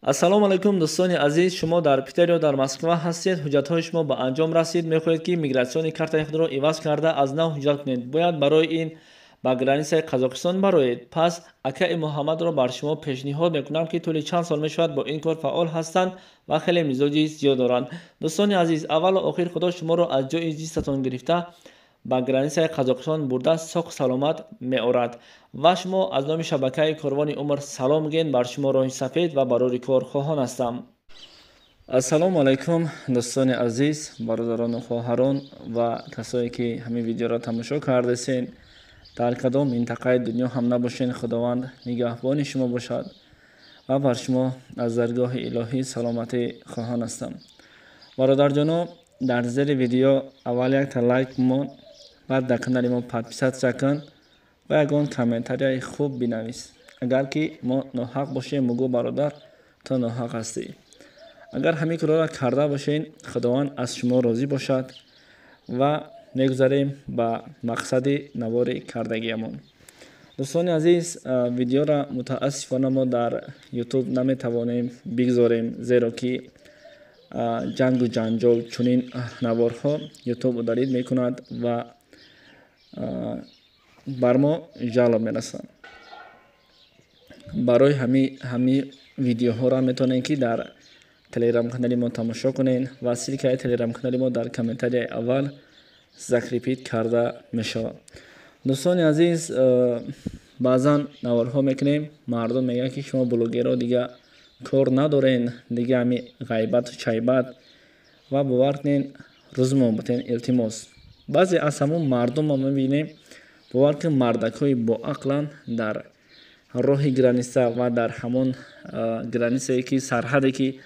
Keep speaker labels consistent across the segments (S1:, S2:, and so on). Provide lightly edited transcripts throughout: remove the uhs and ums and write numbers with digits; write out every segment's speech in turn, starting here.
S1: Ассалому алайкум, дӯстони азиз. Шумо дар Питер ё дар Москва ҳастед, ҳуҷҷатҳои шумо ба анҷом расид, мехоҳед, ки миграционный картаи худро иваз карда, аз нав ҳуҷҷат кунед. Бояд барои ин ба границаи Қазоқистон бароед. Пас акаи Муҳаммадро бар шумо пешниҳод мекунам, ки тӯли чанд сол мешавад, бо ин кор фаъол ҳастанд ва хеле мизоҷи зиёд доранд. Дӯстони азиз, аввалу охир Худо шуморо аз ҷои зистатон гирифта, ба границаи Қазоқистон бурда, соқ саломат меорад ва шумо аз номи шабакаи Корвони Умр салом ген. Бар шумо роҳи сафед ва барори кор хоҳон ҳастам. Ассалому алайкум, дӯстони азиз, бародарону хоҳарон ва касое, ки ҳамин видеоро тамошо кардасен. Дар кадом минтақаи дунё ҳам набошен, Худованд нигаҳбони шумо бошад ва бар шумо аз даргоҳи илоҳӣ саломатӣ хоҳон ҳастам. Бародарҷоно, дар зери видео аввал якта лайк мон, баъд дар канали мо подписаться кун ва ягон комментарияи хуб бинавис. Агар ки мо ноҳақ бошем, мугӯ: «Бародар, ту ноҳақ ҳастӣ». Агар ҳамин корро карда бошен, Худованд аз шумо розӣ бошад. Ва мегузарем ба мақсади навори кардагиамон. Дӯстони азиз, видеоро мутаассифона мо дар Ютуб наметавонем бигзорем, зеро ки ҷангу ҷанҷол, чунин наворҳо Ютуб удалить мекунад ва бар мо жалоба мерасад. Барои ҳами видеоҳоро метавонем, ки дар телеграм-канали мо тамошо кунед ва ссылкаи телеграм-канали мо дар комментарияи аввал закрепить карда мешавад. Дӯстони азиз, баъзан наворҳо мекунем, мардум мегӯяд, ки шумо блогерҳо дига кор надорен, дига ҳами ғайбату чайбат. Ва бовар кунед, рӯзмон бутен, илтимос. Баъзе аз ҳамон мардумро мебинем, бовар кун, мардакҳои боақланд, дар роҳи граница ва дар ҳамон границае, ки сарҳаде, ки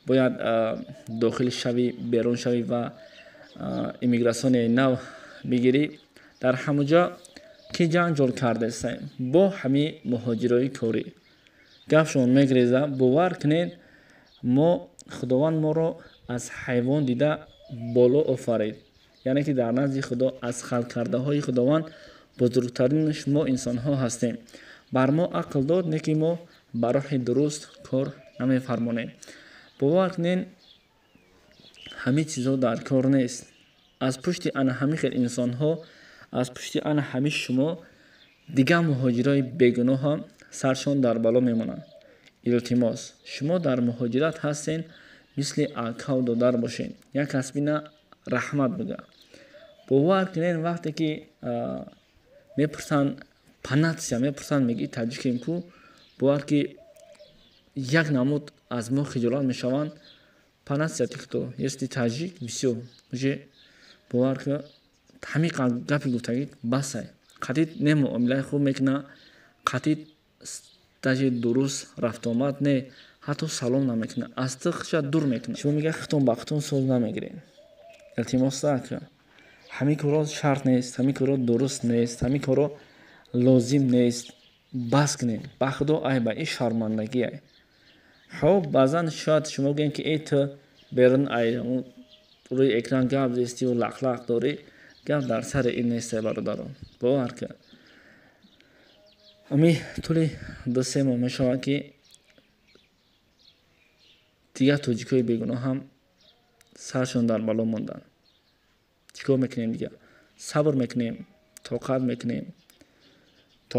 S1: бояд дохил шавӣ, берун шавӣ ва иммиграционияи нав бигирӣ, дар ҳамон ҷо ки ҷанҷол кардастем бо ҳамин муҳоҷирои корӣ, гапшон мегреза. Бовар кунед, мо Худованд моро аз ҳайвон дида боло офарид, яъне ки дар назди Худо аз халқкардаҳои Худованд бузургтаринаш мо инсонҳо ҳастем. Бар мо ақл дод, не ки мо ба роҳи дуруст кор намефармонем. Бовар кунед, ҳамин чизҳо дар кор нест. Аз пушти ана ҳамин хел инсонҳо, аз пушти ана ҳамин шумо дигар муҳоҷирои бегуноҳам саршон дар бало мемонанд. Илтимос, шумо дар муҳоҷират ҳастен, мисли акаву додар бошед. Як кас бина, раҳмат бига. Бовар кунед, вақте ки мепурсанд, по нация мепурсанд, мегӯи таҷикем ку, бовар ки як намуд аз мо хиҷолат мешаванд. По нация ты кто? Если таджик, всё уже. Бовар ки, ҳамин гапи гуфтагӣ басай. Қатъи не муомилаи хуб мекуна, қатъи даже дуруст рафтуомад не, ҳатто салом намекуна, аз ту худша дур мекунад. Шумо мегӯяд, хитон ба хитон соз намегиред. Илтимос, ака, ҳамин корро шарт нест, ҳамин корро дуруст нест, ҳамин корро лозим нест, бас кунед. Ба Худо, айба, ин шармандагие. Хоб, баъзан шояд шумо гӯем, ки эй, ту берун ай рӯи экран гап зестиву лақлақ дорӣ. Гап дар сари ин несте, бародарон. Бовар ки, ами тӯли 2-3 моҳ мешавад, ки дигар тоҷикҳои бегуноҳ ҳам саршон дар бало монданд. Чӣ кор мекунем дигар? Сабр мекунем, тоқат мекунем то